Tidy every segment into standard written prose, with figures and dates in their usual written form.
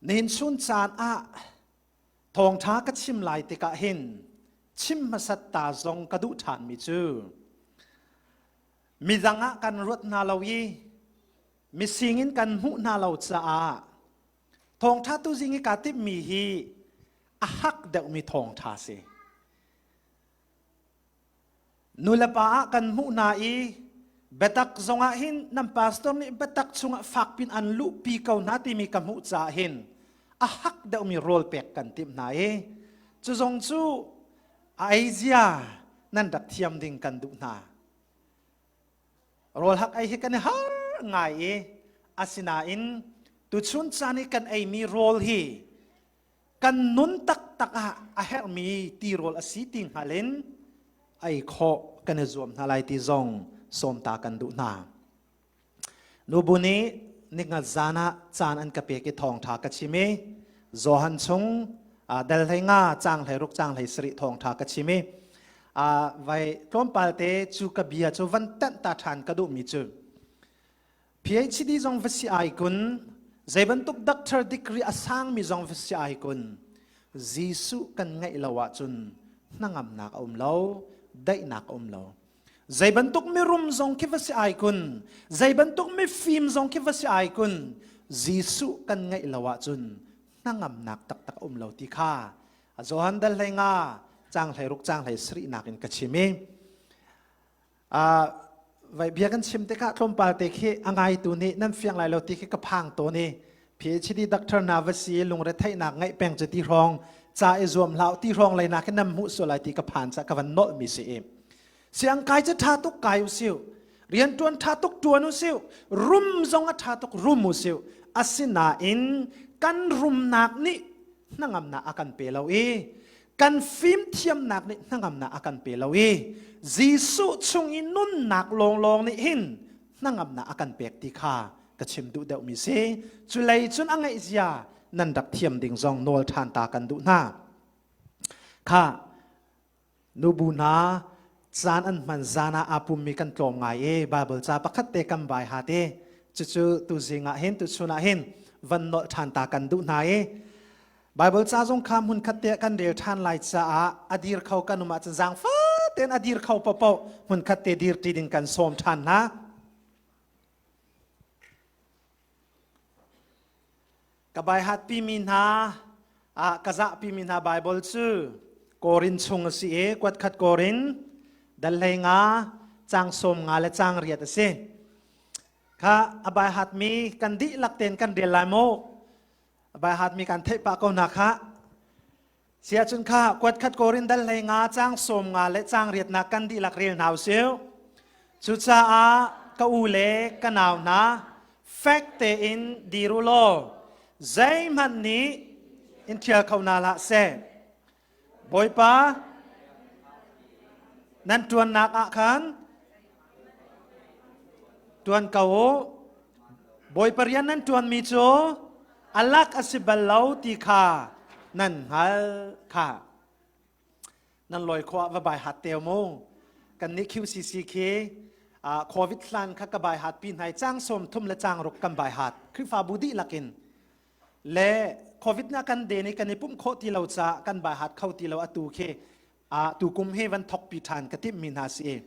Nihin chun caan ah thawngṭha ka chim lai tikah hin chim hmasat ta zong ka duh ṭhanmi cu midang ah kan ruat hna lo i mising in kan hmuh hna lo caah thawngṭha tu zing i kaa timhmi hi a hak deuhmi thawngṭha si. Nulepa ah kan hmuh hna i biatak zongah hin nan pastor nih biatak chungah fakpin an luhpi ko hna timi ka hmuh caah hin a hak deuhmi rawl pek kan timh hna i cu zong cu a eizia nan rak thiam ding kan duh hna. Rawl hak ei hi kan i har ngai i asinain tuchun caan i kan eimi rawl hi kan nun taktak ah a herhmi tirawl a si ti hngal in ei khawh kan i zuam hna lai ti zong sawmta kan duh hna. Nubu nih ningat zan ah caan an ka pek i thawngṭha ka chim i Johan chung dal hlei nga cang hlei ruk cang hlei sarih thawngṭha ka chim i vai tlawmpal te cu ka bia cu van tanh ta ṭhan ka duhmi cu PhD zong va si ai kun, zei bantuk doctor degree a sangmi zong va si ai kun, Jesuh kan ngeih lo ahcun hnangamnak a um lo, daihnak a um lo. Zei bantuk mirum zong khi va si ai kun, zei bantuk mifim zong khi va si ai kun, Jesuh kan ngeih lo ahcun hnangamnak taktak a um lo ti kha Johan dal hlei nga cang hlei ruk cang hlei sarih nakin ka chim i Vai bia kan chim tikah tlawmpal te khi a ngaitu nih nan fiang lai lo ti khi ka phang tawn i PhD doctor na va si lungretheihnak ngeih peng cu ti hrawng ca i zuam hlah ti hrawng lei nak in nan hmuh sual lai ti ka phan ca ka van nolh mi si i siang kai cu tha tuk kai u siu rian tuan tha tuk tuan u siu rum zong a tha tuk rum u siu asinain kan rumnak nih hnangamnak a kan pe lo i kan fimthiamnak nih hnangamnak a kan pe lo i Jesuh chung i nunnak lawnglawng nih hin hnangamnak a kan pek ti kha ka chim duh deuhmi si. Culei cun a ngeih zia nan rak thiam ding zong nawl ṭhan ta kan duh hna. Kha nubu hna caan an hman zan ah aa pummi kan tlawm ngai i Bible ca pakhat te kan bai ha te cucu tu zing ah hin tu chun ah hin van nolh ṭhan ta kan duh hna i Bible ca zong kha hmun khat te kan rel ṭhan lai caah a dir kho kan um ahcun zaangfah tein a dir kho paohpaoh hmun khat te dir ṭi ding kan sawm ṭhan hna. Ka baihat pimi hna ah ka zahpimi hna Bible cu Korin chung a si i kuatkhat Korin dal hlei nga cang sawm nga le cang riat a si. Kha a baihat mi kan dihlak tein kan rel lai mu. Bai hatmi kan theih pah ko hna kha. Sia cun kha kuat khat korin dal hlei nga cang sawm nga le cang riatnak kan dihlak rel hna usih. Cucaah ka u le ka nau hna fek tein dir u law zeihmanh nih in ṭhial kho hna hlah seh. Bawipa nan ṭuannak ah khan ṭuan ko u. Bawipa rian nan ṭuanmi cu a lak a si bal lo ti kha nan hngalh kha. Nan lawi khawh ah va bai hat teu mu. Kan nih QCC khi COVID hlan kha ka bai hat pi hnai cang sawm thum le cang ruk kan bai hat. Khrihfabu dihlak in le covid na kan den i kan i pumh khawh ti lo caah kan bai hat kho ti lo atu khi tu kum hi van thok pi ṭhan ka timh mi hna si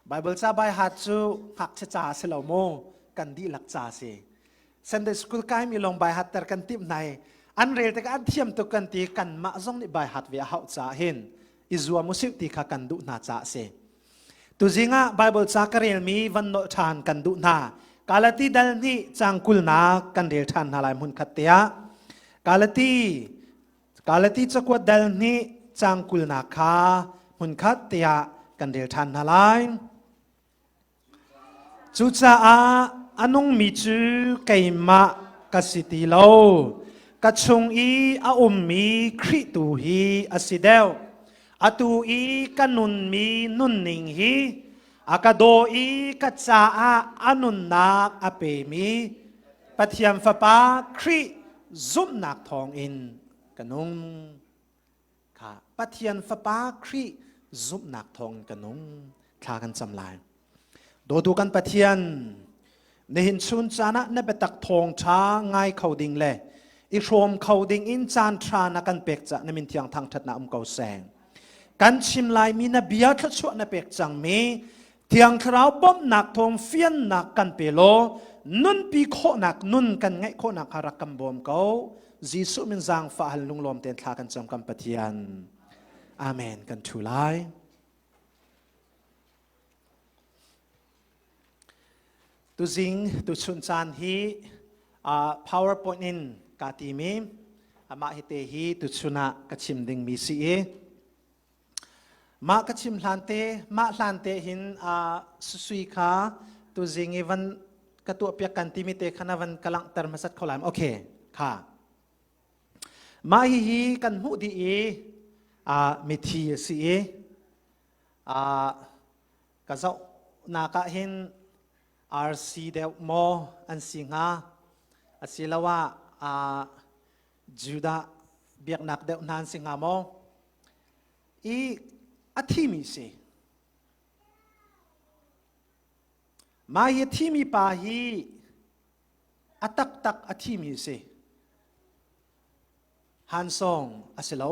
Bible ca bai hat cu ngakchia ca si lo mu kan dihlak ca si Sunday school kai mi lawng bai hat ter kan timh nai an rel tikah an thiam tuk kan ti kan mah zong nih bai hat ve a hauh ca hin i zuam usih ti kha kan duh hna ca si Tuzing ah Bible ca ka relmi van nolh ṭhan kan duh hna. Galati dal nih cang kulnak kan rel ṭhan hna lai hmun khat te ah. Galati Galati cakuat dal nih cang kulnak kha hmun khat te ah kan rel ṭhan hna lai. Cucaah a nungmi cu keimah ka si ti lo. Ka chung i a ummi Khrih tu hi a si deuh. Atu i ka nunmi nunning hi a ka daw i ka caah a nunnak a pemi Pathian Fapa Khrih zumhnak thawngin ka nung. Kha Pathian Fapa Khrih zumhnak thawngin ka nung. Thla kan cam lai. Dawtu kan Pathian, nihin chun caan ah na biatak thawngṭha ngai kho ding le I hrawm kho ding in caan ṭha na kan pek cah na min thiang thangṭhatnak um ko seh. Kan chim laimi na bia thluachuah na pek cangmi Thiang Thlarau bawmhnak thawng fiannak kan pe law nunpi khawhnak nun kan ngeih khawhnak kha rak kan bawm ko. Jesuh min zaangfah hal lunglawm tein thla kan cam kan Pathian. Amen. Kan ṭhu lai. Tuzing tuchun caan hi uh, PowerPoint in ka timi amah hi te hi tuchun ah ka chim dingmi si i Mah ka chim hlan te, mah hlan te hin uh, susui kha tuzing i van ka tuah piak kan timi te kha na van ka langhter hmasat kho lai okay kha mah hihi kan hmuh dih i uh, mithi a si i uh, ka zoh nak ah hin RC deuh maw an si hnga asiloah uh, Judah biaknak deuh hna an si hnga maw? I a thimi si. Mah hi a thimi pa hi a taktak a thimi si. Han Song a si lo.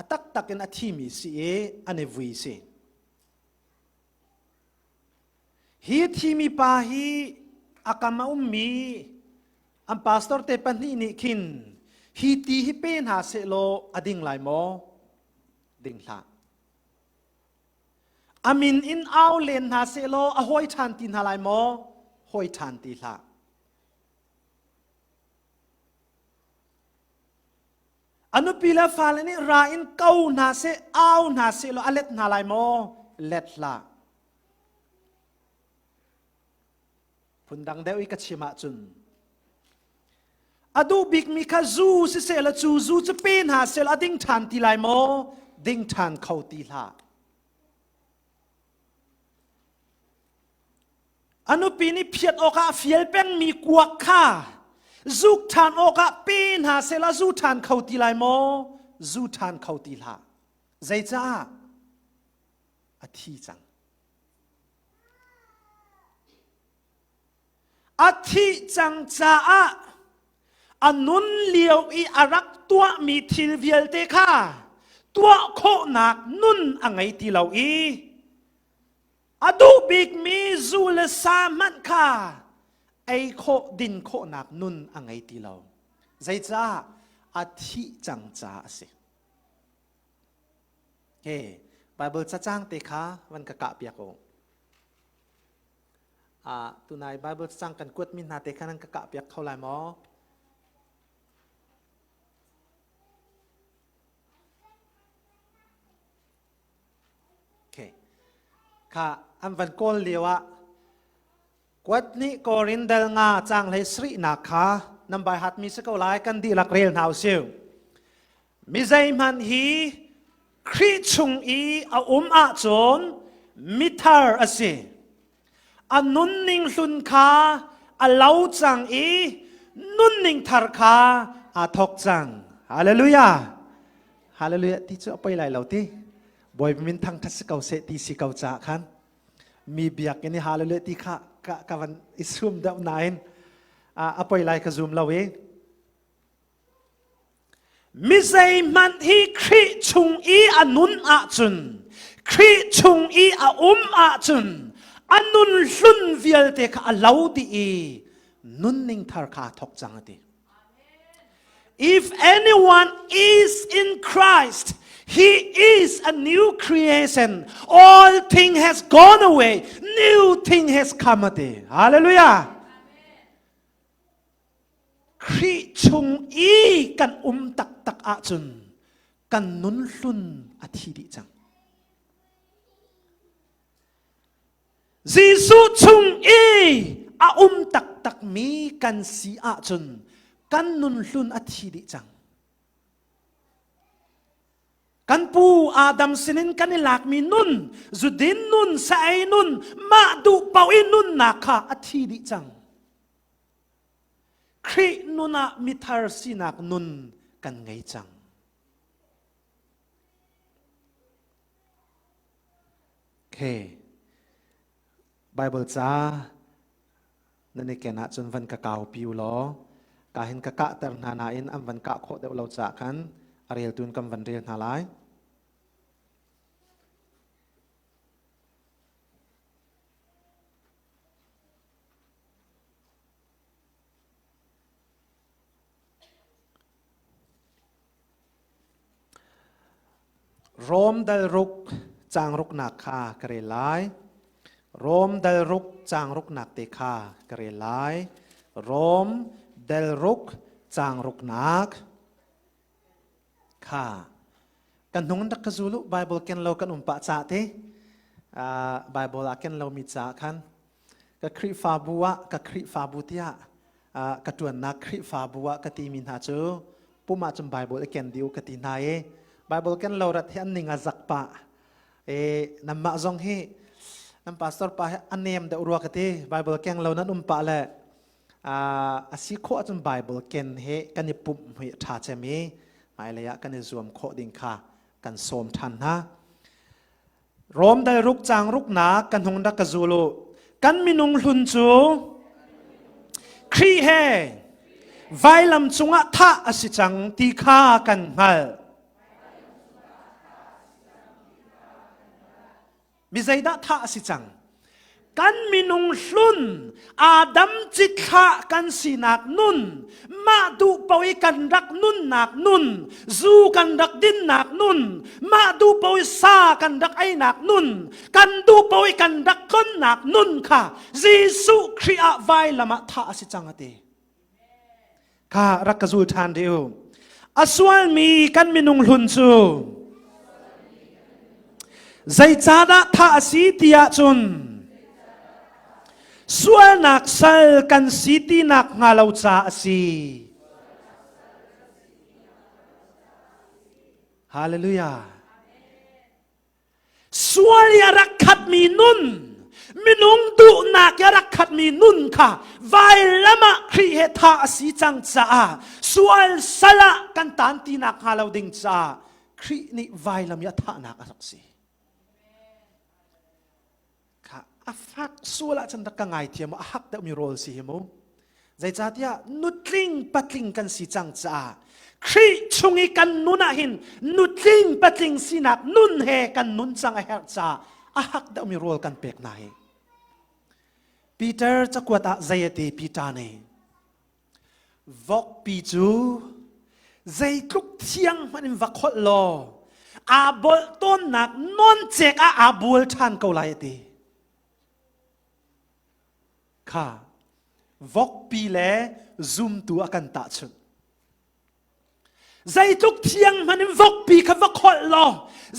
A taktak in a thimi si i an i vui si. Hi thimi pa hi a kam a ummi an pastor te pahnih nih khin hi ti hi pe hna sehlaw a ding lai maw? Ding hlah. A min in au len hna sehlaw a hawi ṭhan ti hna lai maw? Hawi ṭhan ti hlah. A nupi le fale nih ra in ko hna seh, au hna seh law a let hna lai maw? Let hlah. Phundang deuh i ka chim ahcun a duh bikmi kha zu siseh la cu zu cu pe hna seh a ding ṭhan ti lai maw? Ding ṭhan kho ti hlah. A nupi nih phiat awkah a fial pengmi kuak kha zuk ṭhan awkah pe hna sehla zu ṭhan kho ti lai maw? Zu ṭhan kho ti hlah. Zeicah? A thi cang. A thih cang caah a nun lio i a rak tuahmi thil vialte kha tuah khawhnak nun a ngei ti lo i A duh bikmi zu le sa hmanh kha ei khawh din khawhnak nun a ngei ti lo. Zeicah? A thih cang caah a si. He, Bible cacang te kha van ka kah piak u. Ah, tunai Bible cacang kan kuatmi hna te kha nan ka kah piak kho lai maw? Okay. Kha an van kawl lio ah kuat nih Korin dal nga cang hlei srihnak kha nan bai hatmi si ko lai kan dihlak rel hna usih. Mi zeihmanh hi Khrih chung i a um ahcun mithar a si. A nunning hlun kha a lo cang i nunning thar kha aa thawk cang. Hallelujah. Hallelujah ti cu a poi lai lo ti. Bawipa min thangthat si ko seh ti si ko caah khan mi biakinn i hallelujah ti kha ka, ka van i sum deuh nain a poi lai ka zum lo i Mi zeihmanh hi Khrih chung i a nun ahcun, Khrih chung i a um ahcun, a nun hlun vialte kha a lo dih i nunning thar kha a thawk cang a ti. If anyone is in Christ, he is a new creation. All thing has gone away, new thing has come a ti. Hallelujah. Khrih chung i kan um taktak ahcun kan nun hlun a thi dih cang. Jesuh chung i a um taktakmi kan si ahcun kan nun hlun a thi dih cang. Kan pu Adam sinin kan i lakmi nun, zudin nun, sa ei nun, mah duh paoh i nunnak kha a thi dih cang. Khrih nun ah mithar sinak nun kan ngei cang. Okay. Bible ca nan i ken ahcun van ka kau pi u law. Ka hin ka kahter hna nain an van kah khawh deuh lo caah khan a reltu in kan van rel hna lai. Rom dal ruk caang ruknak kha ka rel lai. Rom dal ruk caang ruknak te kha ka rel lai. Rom dal ruk caang ruknak kha kan hnung rak ka zul u Bible ken lo kan um pah ca te Bible ah ken lomi ca khan ka Khrihfabu ah ka Khrihfabu tiah ka ṭuannak Khrihfabu ah ka timi hna cu pum ahcun Bible i ken dih u ka ti hna i Bible ken lo rat hi an ning a zak pah e nanmah zong hi nan pastor pa hi a nem deuh rua ka ti Bible keng lo nan um pah le a si khawh ahcun Bible ken he kan i pumh hi a ṭha cem i hmailei ah kan i zuam khawh ding kha kan sawm ṭhan hna. Rom dal ruk caang ruknak kan hung rak ka zul u. Kan minung hlun cu Khrih he vailam cungah thah a si cang ti kha kan hngalh. Mi zeidah thah a si cang? Kan minung hlun Adam cithlah kan sinak nun, mah duh paoh i kan rak nunnak nun, zu kan rak dinnak nun, mah duh paoh i sa kan rak einak nun, kan duh paoh i kan rak tlonnak nun kha Jesuh Khrih ah vailam ah thah a si cang a ti. Kha rak ka zul ṭhan rih u. A sualmi kan minung hlun cu zeicahdah thah a si ti ahcun sualnak sal kan si tinak hnga lo ca a si. Hallelujah. Sual i a rak khatmi nun, minung duhnak i a rak khatmi nun kha vailam ah Khrih he thah a si cang caah sual sal ah kan taan tinak hnga lo ding caah Khrih nih vailam i a thahnak a rak si. Kha a fak sual ahcun rak ka ngaithiam a hak deuhmi rawl si hi mu. Zeicahtiah nutling patling kan si cang caah Khrih chung i kan nun ah hin nutling patling sinak nun he kan nun cang a herh caah a hak deuhmi rawl kan pek hna hi. Peter cakuat ah zei a ti Peter nih Vokpi cu zeitluk thiang hmanh in va kholh law aa bolh tawnnak nawncek ah aa bual ṭhan ko lai a ti. Kha vokpi le zumtu a kan tahchunh. Zeitluk thiang hmanh in vokpi kha va kholh law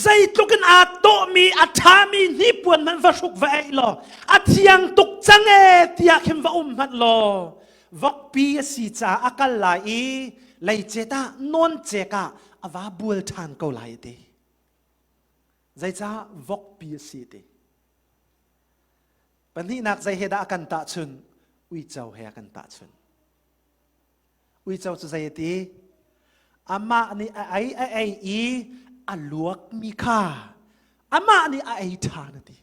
zeitluk in aa tawhmi a ṭhami hnipuan hmanh va hruk va eih law a thiang tuk cang ee tiah khin va um hmanh law vokpi a si caah a kal lai i leicet ah nawncek ah a va bual ṭhan ko lai a ti. Zeicah vokpi a si ti. Pahnihnak zei he dah a kan tahchunh? Uico he a kan tahchunh. Uico cu zei a ti? Amah nih a ei a ei i a luakmi kha amah nih a ei ṭhan a ti.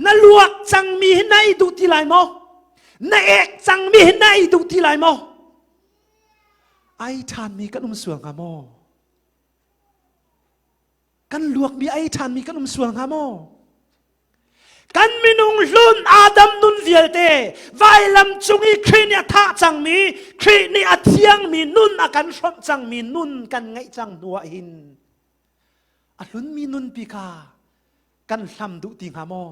Na luak cangmi hi na ei duh ti lai maw? Na ek cangmi hi na ei duh ti lai maw? Ai ṭhanmi kan um sual hnga maw? Kan luakmi ai ṭhanmi kan um sual hnga maw? Kan minung hlun Adam nun vialte vailam cung i Khrih nih a thah cangmi, Khrih nih a thiangmi nun a kan hrawmh cangmi nun kan ngeih cang hnu ah hin a hlunmi nunpi kha kan hlam duh ti hnga maw?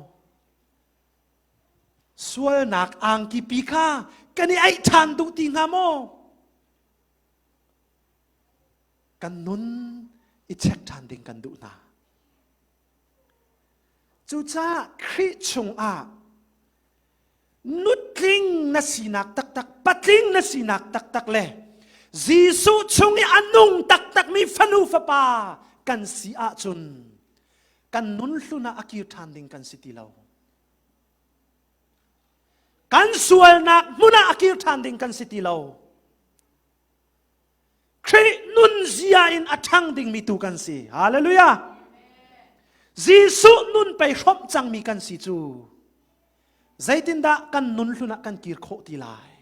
Sualnak angki pi kha kan i aih ṭhan duh ti hnga maw? Kan nun i check ṭhan ding kan duh hna. Cucaah Khrih chungah nutling na sinak taktak, patling na sinak taktak le Jesuh chung i a nung taktakmi fanu fapa kan si ahcun kan nun hlun ah a kir ṭhan ding kan si ti lo. Kan sualnak hmun ah a kir ṭhan ding kan si ti lo. Khrih nunzia in a ṭhang dingmi tu kan si. Hallelujah! Jesuh nun pei hrawmh cangmi kan si cu. Zeitindah kan nun hlun ah kan kir khawh ti lai?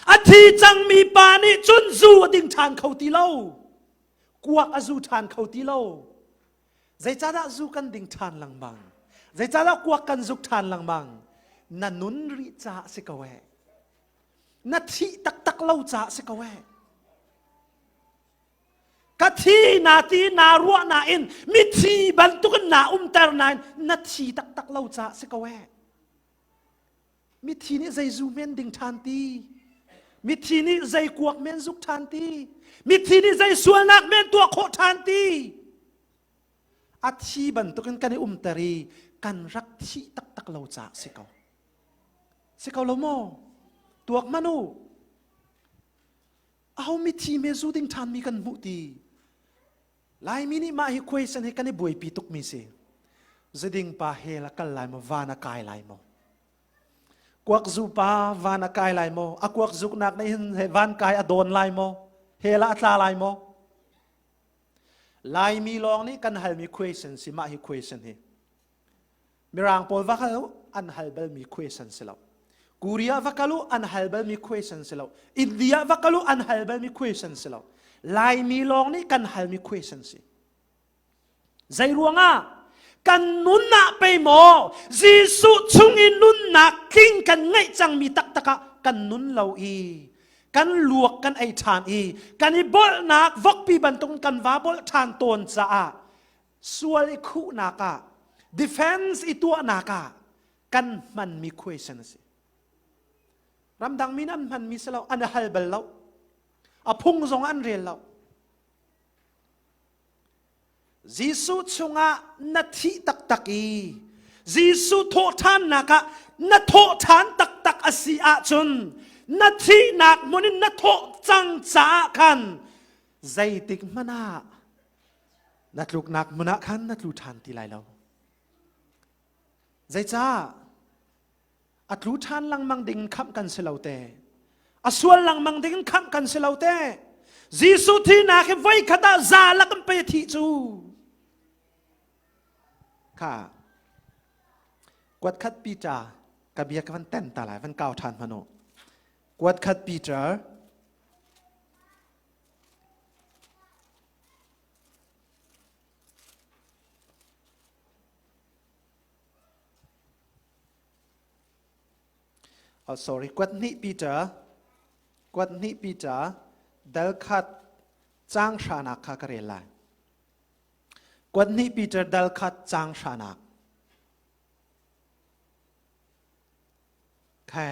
A thi cangmi pa nih cun zu a ding ṭhan kho ti lo. Kuak a zu ṭhan kho ti lo. Zeicahdah zu kan ding ṭhan lengmang? Zeicahdah kuak kan zuk ṭhan lengmang? Na nun rih caah si ko eh. Na thih taktak lo caah si ko eh. Ka thi na ti naa ruah nain mithi bantukin naa umter nain na thi taktak lo caah si ko eh. Mithi nih zei zu men ding ṭhan ti? Mithi nih zei kuak men zuk ṭhan ti? Mithi nih zei sualnak men tuah khawh ṭhan ti? A thi bantukin kan i umter i kan rak thih taktak lo caah si ko. Si ko lo maw? Tuak hmanh u. Aho mithi me zu ding ṭhanmi kan hmuh ti? Laimi nih mah hi question hi kan i buaipi tukmi si. Ziding pa hell a kal lai maw, van a kai lai maw? Kuak zu pa van a kai lai maw? A kuak zuknak nih hin van kai a dawn lai maw? Hell ah a tla lai maw? Laimi lawng nih kan halmi question si mah hi question hi. Mirang pawl va kal u an hal balmi question si lo. Korea va kal u an hal balmi question si lo. India va kal u an hal balmi question si lo. Laimi lawng nih kan halmi question si. Zei ruangah kan nun ah pei maw Jesuh chung i nunnak tling kan ngeih cangmi taktak ah kan nun lo i kan luak kan ei ṭhan i kan i bolhnak vokpi bantuk kan va bolh ṭhan tawn caah sual i khuhnak ah defense i tuahnak ah kan hmanmi question a si ramdang mi an hmanmi si lo an hal bal lo a phung zong an rel lo Jesuh chungah na thih taktak i Jesuh thawhṭhannak ah na thawhṭhan taktak a si ahcun na thihnak hmun in na thawh cang caah khan zeitik hmanh ah Na tluknak hmun ah khan na tlu ṭhan ti lai lo. Zeicah? A tlu ṭhan lengmang ding khamh kan si lo te. A sual lengmang ding khamh kan si lo te. Jesuh thihnak hi voikhat ah za lak in pe thih cu. Kha kuat khat Peter ka bia ka van ten ta lai van kau ṭhan hmanh u. Kuat khat Peter Oh, sorry, kuat hnih Peter, kuat hnih Peter, dal khat cang hranak kha ka rel lai. Kuat hnih Peter dal khat cang hranak. Khe,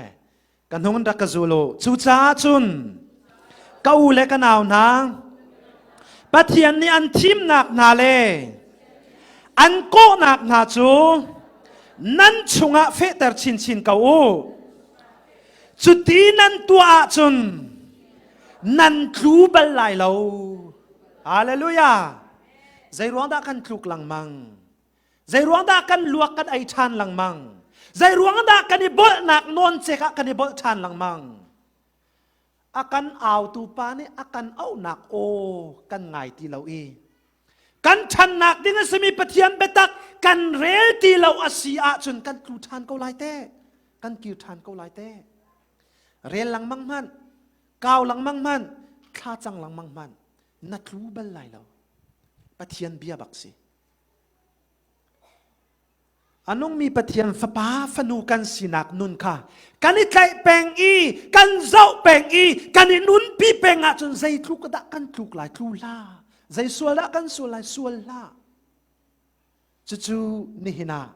ka hnung rak ka zul u. Cucaah cun ka u le ka nau hna, Pathian nih an thimnak hna le an kawhnak hna cu nan chungah fehter chinchin ko u. Cuti nan tuah ahcun nan tlu bal lai lo. Hallelujah! Zeiruang dah kan tluk lengmang? Zeiruang dah kan luak kan ei ṭhan lengmang? Zeiruang dah kan i bolhnak nawncek ah kan i bolh ṭhan lengmang? A kan autu pa nih a kan auhnak aw kan ngai ti lo i kan ṭhannak ding a simi Pathian biatak kan rel ti lo a si ahcun kan tlu ṭhan ko lai te. Kan kir ṭhan ko lai te. Rel lengmang hmanh, kau lengmang hmanh, thla cang lengmang hmanh, na tlu bal lai lo. Pathian bia bak si. A nungmi Pathian fapa fanu kan sinak nun kha kan i tlaih peng i kan zoh peng i kan i nunpi peng ahcun zeitluk dah kan tluk lai tlu hlah zei sual dah kan sual lai sual hlah cucu nihin ah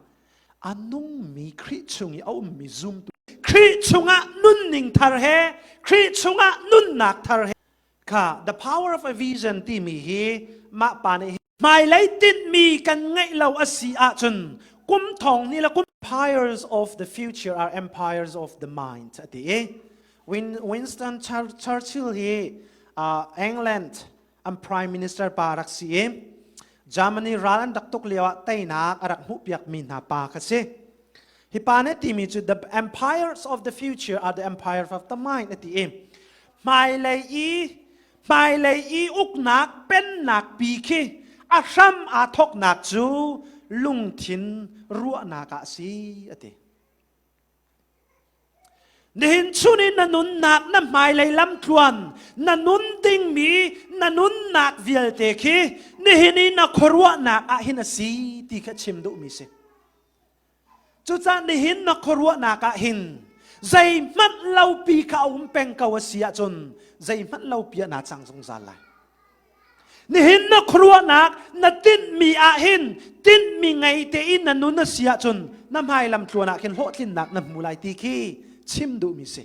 a nungmi Khrih chung i a ummi zumtu Khrih chungah nunning thar he Khrih chungah nunnak thar he kha the power of a vision timi hi mah pa nih Hmailei tinhmi kan ngeih lo a si ahcun kum thong ni le kum empires of the future are empires of the mind a ti i Winston Churchill hi uh, England an prime minister pa rak si i Germany ral an rak tuk lio ah teinak a rak hmuhpiak mi hna pa kha si. Hi pa nih timi cu the empires of the future are the empires of the mind a ti i hmailei i Hmailei i uknak pennak pi khi a hram aa thawknak cu lungthin ruahnak ah a si a ti. Nihin chun in na nunnak na hmailei lamtluan na nun dingmi na nunnak vialte khi nihin i na khuaruahnak ah hin a si ti kha chim duhmi si. Cucaah nihin na khuaruahnak ah hin zeihmanh lopi kha a um peng ko a si ahcun zeihmanh lopi ah naa cang zungzal lai. Nihin na khuaruahnak na tinhmi ah hin tinhmi ngei tein na nun a si ahcun na hmai lam tluan ah khin hlawhtlinnak na hmu lai ti khi chim duhmi si.